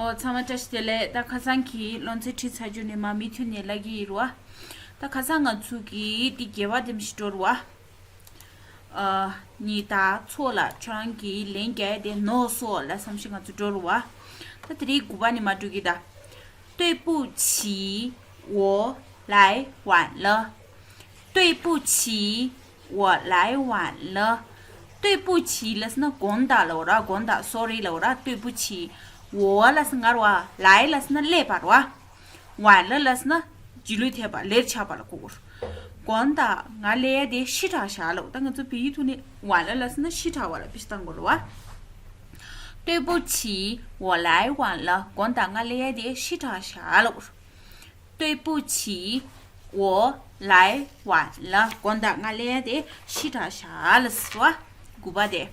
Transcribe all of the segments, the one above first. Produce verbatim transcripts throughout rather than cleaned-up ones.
ཨོ། ཚང་མ་བཀྲ་ཤིས་བདེ་ལེགས། ད་ཁ་སང་གི་སློབ་ཚན་ཁྲིད་ཚར་རྒྱུ་ནས་མར་མུ་མཐུད་ནས་ལབ་ཀྱི་ཡིན་རུ་བ། ད་ཁ་སང་ང་ཚོ་གི་འདི་བརྒྱད་པ་དེ་མི་ཤི་འགྲོ་རུ་བ། ཨ། ཉི་ད་ཚོ་ལ་ཁྱོད་རང་གིས་ལན་རྒྱག་ཡ་དེ་ནོ་སོ་ལ་བསམ་ཤེས་ང་ཚོ་འགྲོ་རུ་བ། ད་དེ་རིང་དགུ་པ་ནས་མར་འགྲོ་གི་ད། 对不起，我来晚了。 对不起，我来晚了。 对不起 ལབ་སོང་ན་དགོངས་དག་ལབ་ར། དགོངས་དག་sorry ལབ་ར། 对不起། 我 ལབ་སོང་ན་ང་ར་བ། 来 ལབ་སོང་ན་སླེབས་པ་ར་བ། 晚了 ལབ་སོང་ན་རྗེས་ལུས་ཐེབས་པ། ལེཊ་ཆགས་པ་ལ་གོ་དགོས། དགོངས་དག་ང་སླེབས་ཡ་དེ་ཕྱི་དྲགས་ཤག་ལབ། ད་ང་ཚོ་བོད་ཡིག་ཐོག་ནས་晚了 ལབ་སོང་ན་ཕྱི་དྲགས་པ་ལ་དཔེ་བཏང་དགོས་ར་བ། 对不起，我来晚了。 དགོངས་དག་ང་སླེབས་ཡ་དེ་ཕྱི་དྲགས་ཤག་ལབ། 对不起，我来晚了。 དགོངས་དག་ང་སླེབས་ཡ་དེ་ཕྱི་དྲགས་ཤག་ལབ་སོང་བ། དགུ་པ་དེ།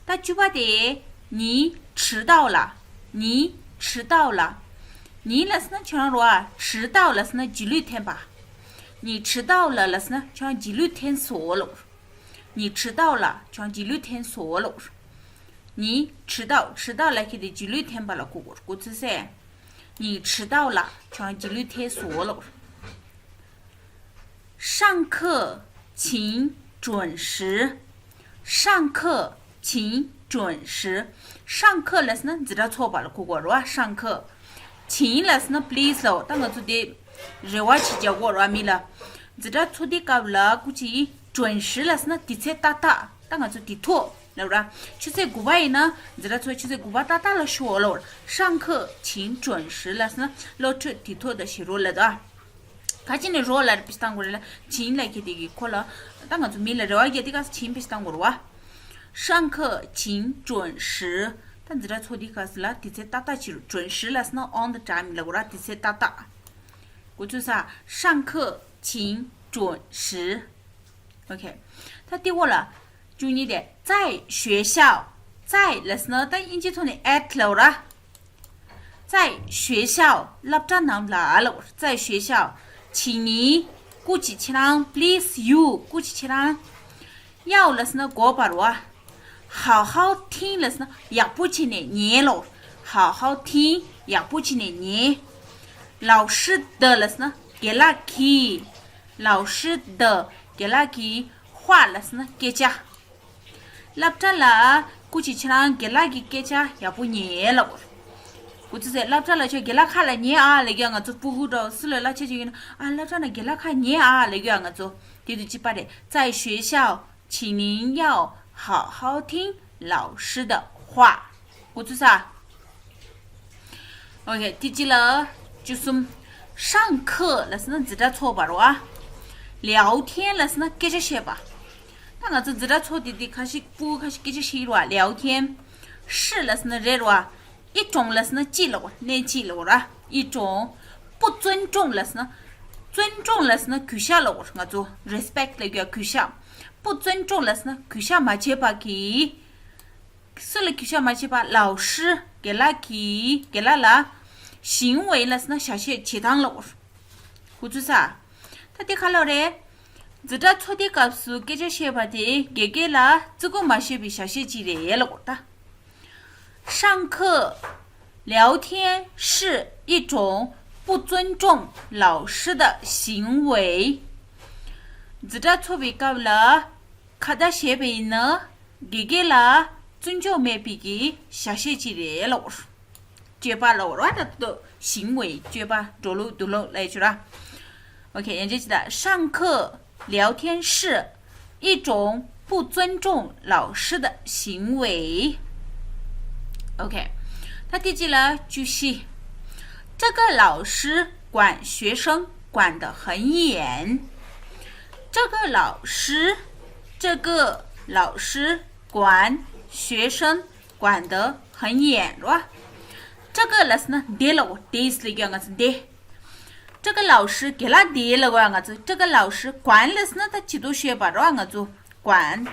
ད་བཅུ་པ་དེ། 你迟到了。 你迟到了。 你 ལབ་སོང་ན་ཁྱོད་རང་ར་བ། 迟到 ལབ་སོང་ན་རྗེས་ལུས་ཐེབས་པ། 你迟到了 ལབ་སོང་ན་ཁྱོད་རང་རྗེས་ལུས་ཐེབས་སོང་ལབ། 你迟到了། ཁྱོད་རང་རྗེས་ལུས་ཐེབས་སོང་ལབ། 你迟到། 迟到 ལབ་མཁན་དེ་རྗེས་ལུས་ཐེབས་པ་ལ་གོ་དགོས། གོ་ཚོད་སོང་། 你迟到了། ཁྱོད་རང་རྗེས་ལུས་ཐེབས་སོང་ལབ། 上课请准时。 上课请准时། 上课 ལབ་སོང་ན་འཛིན་གྲྭ་ཚོགས་པ་ལ་གོ་དགོས་རེད་བ། 上课། 请 ལབ་སོང་ན་please ལབ། ད་ང་ཚོ་དེ་རེ་བ་ཅིག་རྒྱག་དགོས་རེད་བ་མི་ལ། འཛིན་གྲྭ་ཚོགས་དུས་སྐབས་ལ་སྐུ་མཁྱེན། 准时 ལབ་སོང་ན་དུས་ཚོད་ཏག་ཏག། ད་ང་ཚོ་དུས་ཐོག་ལབ་ར། ཆུ་ཚོད་དགུ་པ་ཡིན་ན་འཛིན་གྲྭ་ཚོགས་ཆུ་ཚོད་དགུ་པ་ཏག་ཏག་ལ་ཤོག་ལབ། 上课请准时 ལབ་སོང་ན་སློབ་ཕྲུག་དུས་ཐོག་ཏུ་བཞུགས་རོགས་ལབ་ད། ག་ཅི་ནས་རོགས་ལ་དཔེ་བཏང་དགོས་རེད་ལ། 请 ལབ་མཁན་དེ་གི་ཁོ་ལ། ད་ང་ཚོ་མི་ལ་རེ་བ་རྒྱག་དུས་སྐབས་སུ་请 དཔེ་བཏང་དགོས་རེད་བ། 上课请准时། ད་འཛིན་གྲྭ་ཚོགས་དུས་སྐབས་སུ་ལ་དུས་ཚོད་ཏག་ཏག་བྱེད་རོགས། 准时 ལབ་སོང་ན་on the time ལབ་དགོས་ར། དུས་ཚོད་ཏག་ཏག། གོ་ཚོད་སོང་། 上课请准时། ཨོ་ཁེ། ད་དེ་འོག་ལ་བཅུ་གཉིས་དེ། 在学校། 在 ལབ་སོང་ན་ད་དབྱིན་ཇིའི་ཐོག་ནས་at ལབ་ར། 在学校། སློབ་གྲྭ་ནང་ལ་ལབ། 在学校། 请你། སྐུ་མཁྱེན་ཁྱེད་རང་། please you། སྐུ་མཁྱེན་ཁྱེད་རང་། 要 ལབ་སོང་ན་དགོས་པ་རེད་བ། 好好听 ལབ་སོང་ན་ཡག་པོ་བྱས་ནས་ཉན་ལབ། 好好听། ཡག་པོ་བྱས་ནས་ཉན། 老师的 ལབ་སོང་ན་རྒན་ལགས་ཀྱི། 老师的། རྒན་ལགས་ཀྱི། 话 ལབ་སོང་ན་སྐད་ཆ། སློབ་གྲྭ་ལ་སྐུ་མཁྱེན་ཁྱེད་རང་རྒན་ལགས་ཀྱི་སྐད་ཆ་ཡག་པོ་ཉན་ལབ། གོ་ཚོད་སོང་། སློབ་གྲྭ་ལ་ཁྱོད་རྒན་ལགས་ཁ་ལ་ཉན་ཨ་ལབ་ཀྱི་ཡ། ང་ཚོ་སྤུ་གུ་འདྲ་བོ་སུ་ལ་གླ་ཆ་ཅིག་ཡོད་ན། ཨ། སློབ་གྲྭ་ནང་རྒན་ལགས་ཁ་ཉན་ཨ་ལབ་ཀྱི་ཡ། ང་ཚོ་དེ་དུས་གཅིག་པ་རེད། 在学校，请您要好好听老师的话། གོ་ཚོད་སོང་། ཨོ་ཁེ། དེ་གཅིག་ལ་བཅུ་གསུམ། 上课 ལབ་སོང་ན་འཛིན་གྲྭ་ཚོགས་པ་རེད་བ། 聊天 ལབ་སོང་ན་སྐད་ཆ་བཤད་པ། ད་ང་ཚོ་འཛིན་གྲྭ་ཚོགས་དེ་དེ་ཁ་ཤས་སྤུ་གུ་ཁ་ཤས་སྐད་ཆ་བཤད་ཀྱི་རེད་བ། 聊天། 是 ལབ་སོང་ན་རེད་རེད་བ། 一种 ལབ་སོང་ན་གཅིག་ལབ་དགོས། གནས་གཅིག་ལབ་དགོས་ར། 一种། 不尊重 ལབ་སོང་ན། 尊重 ལབ་སོང་ན་གུས་ཞབས་ལབ་དགོས། ང་ཚོ་respect ལབ་ཀྱི་ཡ། གུས་ཞབས། 不尊重 ལབ་སོང་ན་གུས་ཞབས་མ་བྱས་པ་གི། སུ་ལ་གུས་ཞབས་མ་བྱས་པ། 老师། རྒན་ལགས་ཀྱི། རྒན་ལགས་ལ། 行为 ལབ་སོང་ན་བྱ་བྱེད་བྱེད་སྟངས་ལབ་དགོས། གོ་ཚོད་སོང་། ད་དེ་ག་ལབ་རེད། འཛིན་གྲྭ་ཚོགས་དུས་སྐབས་སུ་སྐད་ཆ་བཤད་པ་དེ་དགེ་རྒན་ལ་བརྩི་བཀུར་མ་བྱས་པའི་བྱ་བྱེད་ཅིག་རེད་ལབ་དགོས་ད། 上课聊天是一种不尊重老师的行为། འཛིན་གྲྭ་ཚོགས་པའི་སྐབས་ལ་ཁ་བརྡ་བྱས་པ་ཡིན་ན་དགེ་རྒན་ལ་བརྩི་འཇོག་མེད་པའི་གི་བྱ་བྱེད་ཅིག་རེད་ལབ་དགོས། སྤྱོད་པ་ལབ་ར། ད་དུ་ཤིང་ཝེ་སྤྱོད་པ་འགྲོ་ལུགས་འདུག་ལུགས་ལབ་ཡ་ཅིག་ར། ཨོ་ཁེ། ཡང་ཅིག་ད། 上课聊天是一种不尊重老师的行为。 ཨོ་ཁེ། ད་དེ་གཅིག་ལ་བཅུ་བཞི། 这个老师管学生管得很严。 这个老师，这个老师管学生管得很严 ར། 这个 ལབ་སོང་ན་འདི་ལབ་དགོས། this ལབ་ཀྱི་ཡ་ང་ཚོ་འདི། 这个老师 རྒན་ལགས་འདི་ལབ་དགོས་ཡ་ང་ཚོ། 这个老师 管 ལབ་སོང་ན་ད་ཇུས་གཏོགས་བཤད་པ་ར་ང་ཚོ། 管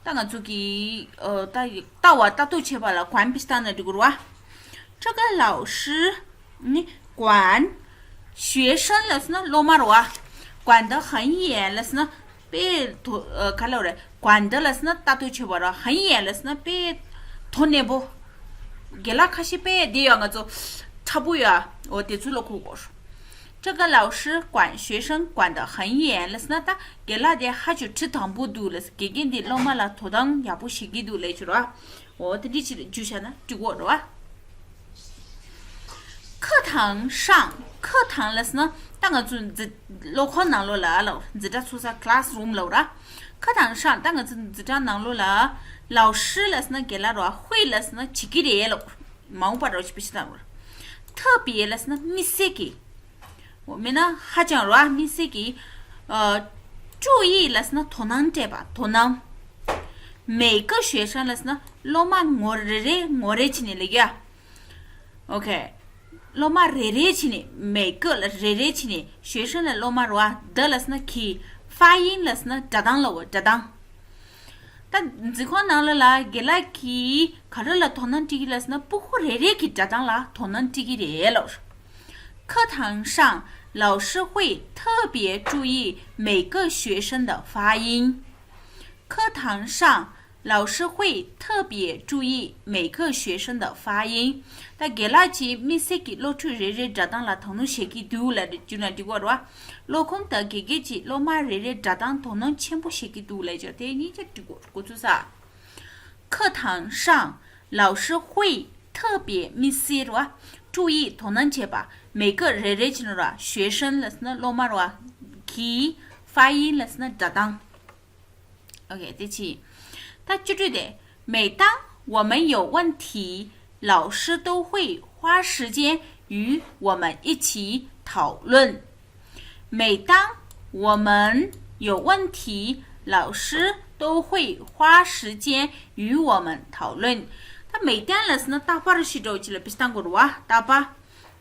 ད་ང་ཚོ་གི་ཨ་ད་ལྟ་བ་ལྟ་རྟོག་བྱེད་པ་ལ་管 པི་སྟན་ན་འགྲིག་གི་ར། 这个老师 ནི་管 学生 ལབ་སོང་ན་སློབ་མ་ར་བ། 管得很严 ལབ་སོང་ན་དཔེ་དོ་ཨ་ག་ལབ་རེད། 管得 ལབ་སོང་ན་ལྟ་རྟོག་བྱེད་པ་ར། 很严 ལབ་སོང་ན་དཔེ་དོ་ནན་པོ། རྒན་ལགས་ཁ་ཤས་དཔེ་དེ་ཡང་ང་ཚོ་ཕྲ་པོ་ཡ། འོ་དེ་ཚོ་ལ་གོ་དགོས། 这个老师管学生管得很严 ལབ་ན་ད་རྒན་ལགས་དེ་ཧ་ཅང་ཁྲི་དང་པོ་འདུག་ལབ། དགེ་རྒན་དེ་སློབ་མ་ལ་དོ་སྣང་ཡག་པོ་བྱེད་ཀྱི་འདུག་ལབ་ཀྱི་རེད་བ། འོ་དེ་འདྲ་ཅིག་བརྗོད་བྱས་ན་འགྲིག་གི་རེད་བ། 课堂上། 课堂 ལབ་ན་ད་ང་ཚོ་འཛི་སློབ་ཁང་ནང་ལོགས་ལ་ལབ། འཛིན་གྲྭ་ཚུགས་ས་classroom ལབ་ར། 课堂上། ད་ང་ཚོ་འཛིན་གྲྭ་ནང་ལོགས་ལ། 老师 ལབ་ན་རྒན་ལགས་རེད་བ། 会 ལབ་ན་བྱེད་ཀྱི་རེད་ལབ། མ་འོངས་པ་རོ་ཞིག་པ་ཞིག་དང་ར། 特别 ལབ་ན་དམིགས་བསལ་གྱི། འོ་མིན་ན་ཧ་ཅང་ར་དམིགས་བསལ་གྱི། ཨ། 注意 ལབ་ན་དོ་སྣང་སྤྲད་པ། དོ་སྣང་། 每个学生 ལབ་ན་སློབ་མ་ངོ་རེ་རེ་ངོ་རེ་བྱས་ནས་ལབ་ཡ། ཨོ་ཁེ། སློབ་མ་རེ་རེ་བྱས་ནས། 每个 ལབ་རེ་རེ་བྱས་ནས། 学生 ལབ་སློབ་མ་རེད་བ། 的 ལབ་ན་གྱི། 发音 ལབ་ན་སྒྲ་གདངས་ལབ། སྒྲ་གདངས། ད་འཛིན་ཁང་ནང་ལོགས་ལ་རྒན་ལགས་ཀྱིས་ག་རེ་ལ་དོ་སྣང་སྤྲད་ཀྱི་ལབ་ན་སྤུ་གུ་རེ་རེ་གི་སྒྲ་གདངས་ལ་དོ་སྣང་སྤྲད་ཀྱི་རེད་ལབ། 课堂上，老师会特别注意每个学生的发音。课堂上，老师会特别注意每个学生的发音。ད་རྒན་ལགས་ཀྱིས་དམིགས་བསལ་གྱི་སློབ་ཕྲུག་རེ་རེའི་སྒྲ་གདངས་ལ་དོ་སྣང་བྱེད་ཀྱི་འདུག་ལབ་བརྗོད་ན་འགྲིག་གི་རེད་བ། སློབ་ཁང་དུ་དགེ་རྒན་གྱིས་སློབ་མ་རེ་རེའི་སྒྲ་གདངས་དོ་སྣང་ཆེན་པོ་བྱེད་ཀྱི་འདུག་ལབ་བརྗོད་དེ་གཉིས་ཀ་འགྲིག་གི་རེད། འགོ་ཚུགས་ས། 课堂上，老师会特别 དམིགས་བསལ་རེད་བ། 注意 དོ་སྣང་བྱེད་པ། 每个 རེ་རེ་བྱས་ནས་རེད་བ། 学生 ལབ་ན་སློབ་མ་རེད་བ། གྱི། 发音 ལབ་ན་སྒྲ་གདངས། ཨོ་ཁེ། དེ་ཕྱིན། ད་བཅུ་དྲུག་དེ། 每当我们有问题，老师都会花时间与我们一起讨论。每当我们有问题，老师都会花时间与我们讨论。ད་每当 ལབ་ན་རྟག་པར་ཞེས་འགྲོ་ཅི་ལ་བི་སྟང་གོ་ར་བ། རྟག་པར།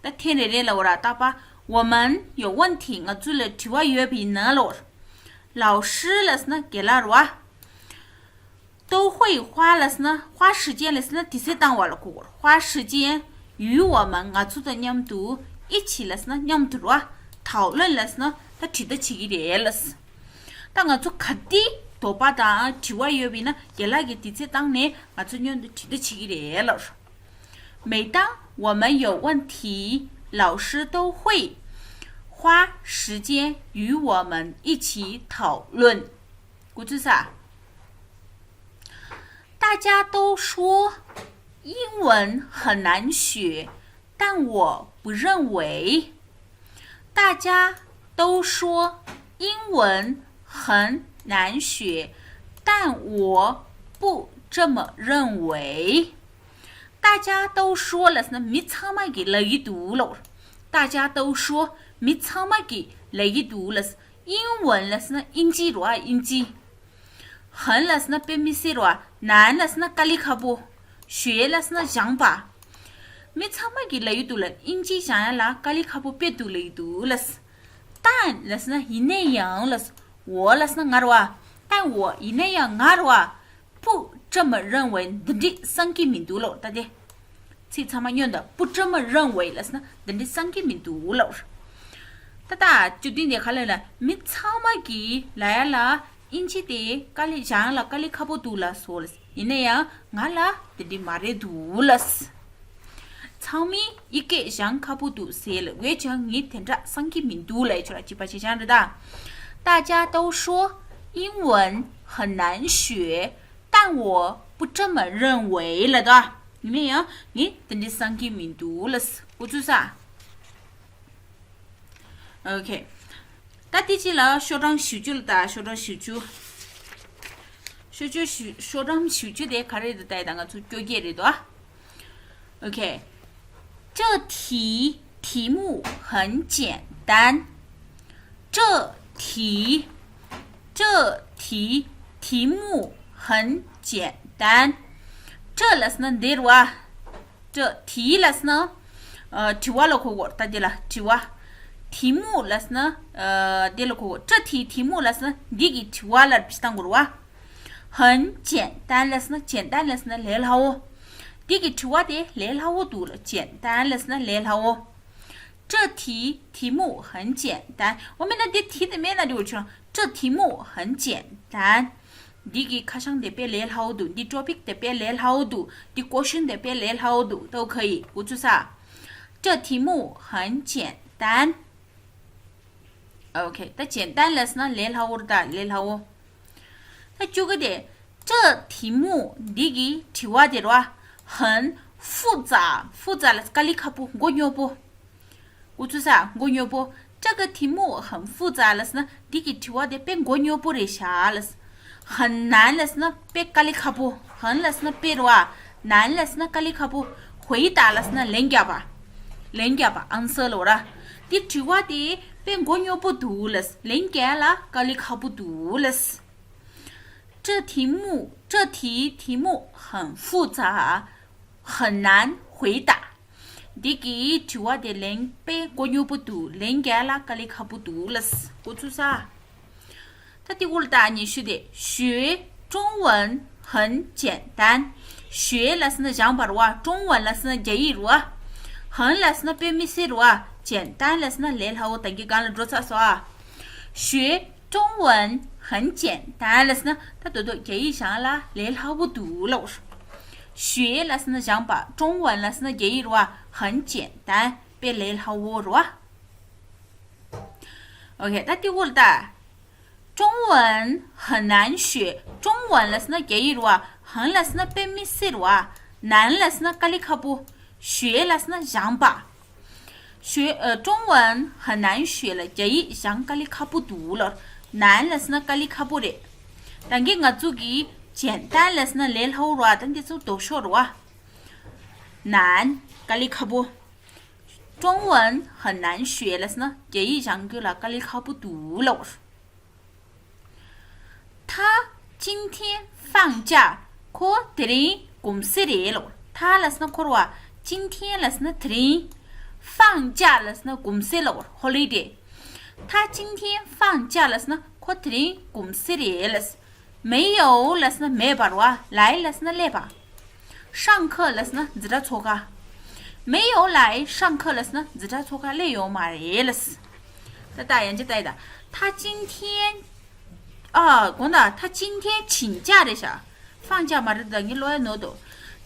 ད་ཐེངས་རེ་རེ་ལ་འོ་ར་རྟག་པར། 我们有问题 ང་ཚོ་ལ་དྲི་བ་ཡོད་པ་ཡིན་ན་ལོ། 老师 ལབ་ན་རྒན་ལགས་རེད་བ། 都会花 ལབ་ན་花时间 ལབ་ན་དུས་ཚོད་བཏང་བ་ལ་གོ་དགོས། 花时间 与我们 ང་ཚོ་དང་མཉམ་དུ། 一起 ལབ་ན་མཉམ་དུ་རེད་བ། 讨论 ལབ་ན་ད་དྲི་ལྟ་བྱེད་ཀྱི་རེད་ལབ། ད་ང་ཚོ་ག་དེ་དོགས་པ་དང་དྲི་བ་ཡོད་པ་ཡིན་ན་རྒན་ལགས་ཀྱིས་དུས་ཚོད་བཏང་ནས་ང་ཚོ་མཉམ་དུ་དྲི་ལྟ་བྱེད་ཀྱི་རེད་ལབ། 每当我们有问题，老师都会花时间与我们一起讨论。 大家都说英文很难学，但我不认为。大家都说英文很难学，但我不这么认为。大家都说 ལབ་ན་མི་ཚང་མ་གིས་ལབ་ཀྱི་འདུག་ལབ། 大家都说 མི་ཚང་མ་གིས་ལབ་ཀྱི་འདུག་ལབ། 英文 ལབ་ན་དབྱིན་ཇི་རེད་བ། དབྱིན་ཇི། 很 ལབ་ན་དཔེ་མི་སྲིད་རེད་བ། 难 ལབ་ན་དཀའ་ལས་ཁག་པོ། 学 ལབ་ན་སྦྱངས་པ། མི་ཚང་མ་གིས་ལབ་ཀྱི་འདུག་ལབ། དབྱིན་ཇི་སྦྱང་ཡ་ལ་དཀའ་ལས་ཁག་པོ་དཔེ་འདུག་ལབ་ཀྱི་འདུག་ལབ། 但 ལབ་ན་ཡིན་ན་ཡང་ལབ། 我 ལབ་ན་ང་རེད་བ། 但我 ཡིན་ན་ཡང་ང་རེད་བ། 不这么认为 འདི་འདྲ་བསམ་གྱི་མི་འདུག་ལབ། ད་དེ། ཚིག་ཚང་མ་ཉོན་དང་། 不这么认为 ལབ་ན་འདི་འདྲ་བསམ་གྱི་མི་འདུག་ལབ། ད་ལྟ་བཅུ་བདུན་དེ་ག་ལབ་ན། མི་ཚང་མ་གིས་ལབ་ཡ་ལ་དབྱིན་ཇི་དེ་དཀའ་ལས་སྦྱང་ཡ་ལ་དཀའ་ལས་ཁག་པོ་འདུག་ལབ་སོང་ལབ། ཡིན་ན་ཡང་ང་ལ་དེ་འདྲ་མ་རེད་འདུག་ལབ། ཚང་མས་ཡི་གེ་སྦྱང་ཁག་པོ་འདུག་ཟེར་ལབ། འོན་ཀྱང་ངས་དེ་འདྲ་བསམ་གྱི་མི་འདུག་ལབ། ཁྱོད་ལ་གཅིག་པ་ཆེ་ཆང་རེད་ད། 大家都说英文很难学，但我不这么认为 ལབ་ད། ཡིན་ན་ཡང་ངས་དེ་འདྲ་བསམ་གྱི་མི་འདུག་ལབ། འགོ་ཚུགས་ས། ཨོ་ཁེ། ད་དེ་ཕྱིན་ལ་ཤོག་གྲངས་བཞི་བཅུ་ལ་ད། ཤོག་གྲངས་བཞི་བཅུ། ཤོག་བཅུ་བཞི། ཤོག་གྲངས་བཞི་བཅུ་དེ་ག་རེ་རེད་ད། ད་ང་ཚོ་སྐྱོ་སྐད་རེད་དོ། ཨོ་ཁེ། 这题题目很简单。这题，这题题目很简单。这 ལབ་ན་འདི་རེད་བ། 这题 ལབ་ན། ཨ། དྲི་བ་ལ་གོ་དགོས། ད་འདི་ལ་དྲི་བ། 题目 ལབ་ན། ཨ། འདི་ལ་གོ་དགོས། 这题题目 ལབ་ན་འདི་གི་དྲི་བ་ལ་བི་སྟང་གོ་རེད་བ། 很简单 ལབ་ན། 简单 ལབ་ན་ལས་སླ་བོ། འདི་གི་དྲི་བ་དེ་ལས་སླ་བོ་འདུག་ལབ། 简单 ལབ་ན་ལས་སླ་བོ། 这题题目很简单། འོ་མིན་ན་འདི་题་དེ་མེད་ན་འགྲིག་གི་རེད། 这题目很简单། འདི་གི་ཁ་བྱང་དེ་དཔེ་ལས་སླ་བོ་འདུག་འདི་ཊོ་པིག་དེ་དཔེ་ལས་སླ་བོ་འདུག་འདི་ཀོ་ཤན་དེ་དཔེ་ལས་སླ་བོ་འདུག 都可以 འགོ་ཚུགས་ས། 这题目很简单。 ཨོ་ཁེ། ད་简单 ལབ་ན་ལས་སླ་བོ་རེད། ད་ལས་སླ་བོ། ད་བཅུ་གི་དེ། 这题目 འདི་གི་དྲི་བ་དེ་རེད་བ། 很复杂། 复杂 ལབ་དཀའ་ལས་ཁག་པོ། མགོ་རྙོག་པོ། འགོ་ཚུགས་ས། མགོ་རྙོག་པོ། 这个题目很复杂 ལབ་ན་འདི་གི་དྲི་བ་དེ་དཔེ་མགོ་རྙོག་པོ་རེད་ཤག་ལབ། 很难 ལབ་ན་དཔེ་དཀའ་ལས་ཁག་པོ། 很 ལབ་ན་དཔེ་རེད་བ། 难 ལབ་ན་དཀའ་ལས་ཁག་པོ། 回答 ལབ་ན་ལན་རྒྱག་པ། ལན་རྒྱག་པ། answer ལབ་ར། འདི་དྲི་བ་དེ་དཔེ་མགོ་རྙོག་པོ་འདུག་ལབ། ལན་རྒྱག་ལ་དཀའ་ལས་ཁག་པོ་འདུག་ལབ། 这题目，这题题目很复杂，很难回答。 འདི་གི་དྲི་བ་དེ་ལན་དཔེ་མགོ་རྙོག་པོ་འདུག་ལན་རྒྱག་ལ་དཀའ་ལས་ཁག་པོ་འདུག་ལབ། འགོ་ཚུགས་ས། ད་དེ་འུར་ད་ཉི་ཤུ་དེ། 学中文很简单。 学 ལབ་ན་སྦྱངས་པ་རེད་བ། 中文 ལབ་ན་རྒྱ་ཡིག་རེད་བ། 很 ལབ་ན་དཔེ་མི་སྲིད་རེད་བ། 简单 ལབ་ན་ལས་སླ་བོ། ད་གིན་སྒང་ལ་འགྲོ་ཚར་སོང་ཨ། 学 中文很简单 ལབ་ན་ད་དོ་དོ་རྒྱ་ཡིག་སྦྱང་ལ་ལས་སླ་བོ་འདུག་ལབ། 学 ལབ་ན་སྦྱངས་པ། 中文 ལབ་ན་རྒྱ་ཡིག་རེད་བ། 很简单 དཔེ་ལས་སླ་བོ་རེད་བ། ཨོ་ཁེ། ད་དེ་འུར་ད། 中文很难学། 中文 ལབ་ན་རྒྱ་ཡིག་རེད་བ། 很 ལབ་ན་དཔེ་མི་སྲིད་རེད་བ། 难 ལབ་ན་དཀའ་ལས་ཁག་པོ། 学 ལབ་ན་སྦྱངས་པ། 学 ཨ། 中文很难学 ལ་རྒྱ་ཡིག་སྦྱང་དཀའ་ལས་ཁག་པོ་འདུག་ལབ། 难 ལབ་ན་དཀའ་ལས་ཁག་པོ་རེད། ད་གིན་ང་ཚོ་གིས་简单 ལབ་ན་ལས་སླ་བོ་རེད་བ། ད་འདི་ཚོ་ལྡོག་ཕྱོགས་རེད་བ། 难 དཀའ་ལས་ཁག་པོ། 中文很难学 ལབ་ན་རྒྱ་ཡིག་སྦྱང་རྒྱུ་ལ་དཀའ་ལས་ཁག་པོ་འདུག་ལབ། 他今天放假། ཁོ་དེ་རིང་གུང་སེང་རེད་ལབ། 他 ལབ་ན་ཁོ་རེད་བ། 今天 ལབ་ན་དེ་རིང་། 放假 ལབ་ན་གུང་སེང་ལབ། holiday། 他今天放假 ལབ་ན་ཁོ་དེ་རིང་གུང་སེང་རེད་ལབ། 没有 ལབ་ན་མེད་པ་རེད་བ། 来 ལབ་ན་སླེབས་པ། 上课 ལབ་ན་འཛིན་གྲྭ་ཚོགས་ཁག 没有来上课 ལབ་ན་འཛིན་གྲྭ་ཚོགས་ཁག་སླེབས་ཡོད་མ་རེད་ལབ། ད་ལྟ་ཡང་ཅི་ལྟ་ཡི་ད། 他今天། ཨ། དགོངས་དག 他今天请假 རེད་ཤག 放假 མ་རེད། ད་ངའི་ཀློག་ཡ་ནོར་འདུག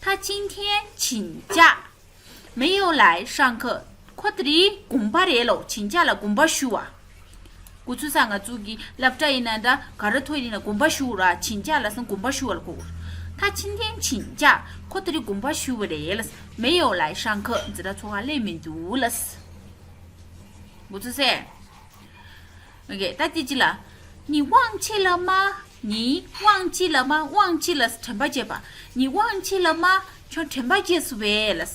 他今天请假། 没有来上课། ཁོ་དེ་རིང་དགོངས་པ་རེད་ལབ། 请假 ལ་དགོངས་པ་ཞུ་བ། འགོ་ཚུགས་ས། ང་ཚོ་གི་སློབ་གྲྭ་ཡིན་ན་འདྲ། ག་རེ་ཐོག་ཡིན་ན་དགོངས་པ་ཞུ་བ་རེད། 请假 ལབ་ན་དགོངས་པ་ཞུ་བ་ལ་གོ། 他今天请假། ཁོ་དེ་རིང་དགོངས་པ་ཞུ་བ་རེད་ལབ། 没有来上课། འཛིན་གྲྭ་ཚོགས་ཁག་སླེབས་མི་འདུག་ལབ། འགོ་ཚུགས་ས། ཨོ་ཁེ། ད་དེ་ཅི་ལ། 你忘记了吗། 你忘记了吗། 忘记了 དྲན་པ་བརྗེད་པ། 你忘记了吗། ཁྱོད་དྲན་པ་བརྗེད་སོང་བས་ལབ།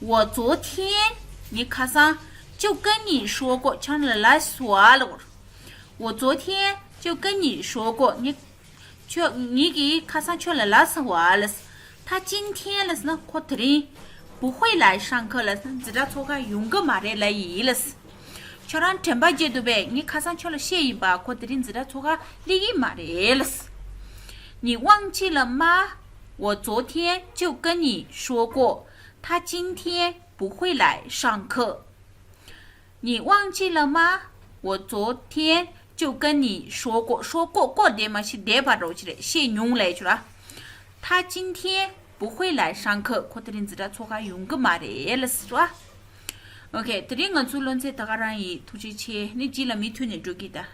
我昨天། ངས་ཁ་སང་། 就跟你说过། ཁྱོད་ལ་ལབ་སོང་ལབ། 我昨天就跟你说过། ངས་ཁྱོད། ངས་ཀྱིས་ཁ་སང་ཁྱོད་ལ་ལབ་སོང་ལབ། 他今天 ལབ་ན་ཁོ་དེ་རིང་། 不会来上课 ལབ་ན་འཛིན་གྲྭ་ཚོགས་ཁག་ཡོང་གི་མ་རེད་ལབ་ཡིན་ལབ། ཁྱོད་རང་དྲན་པ་བརྗེད་འདུག་པས། ངས་ཁ་སང་ཁྱོད་ལ་བཤད་ཡིན་པ། ཁོ་དེ་རིང་འཛིན་གྲྭ་ཚོགས་ཁག་སླེབས་ཀྱི་མ་རེད་ལབ། 你忘记了吗། 我昨天就跟你说过，他今天不会来上课。你忘记了吗？我昨天就跟你说过。说过过 དེ་མ་གཞི་འདས་པ་འདྲ་བོ་ཅིག་རེད། བཤད་མྱོང་ལབ་ཡ་ཅིག་རེད། 他今天不会来上课། ཁོ་དེ་རིང་འཛིན་གྲྭ་ཚོགས་ཁག་ཡོང་གི་མ་རེད་ལབ་ཟེར་བ། ཨོ་ཁེ། དེ་རིང་ང་ཚོའི་སློབ་ཚན་ད་ག་རང་ཡིན། ཐུགས་རྗེ་ཆེ། ནི་རྗེས་ལ་མུ་མཐུད་ནས་འགྲོ་གི་ད།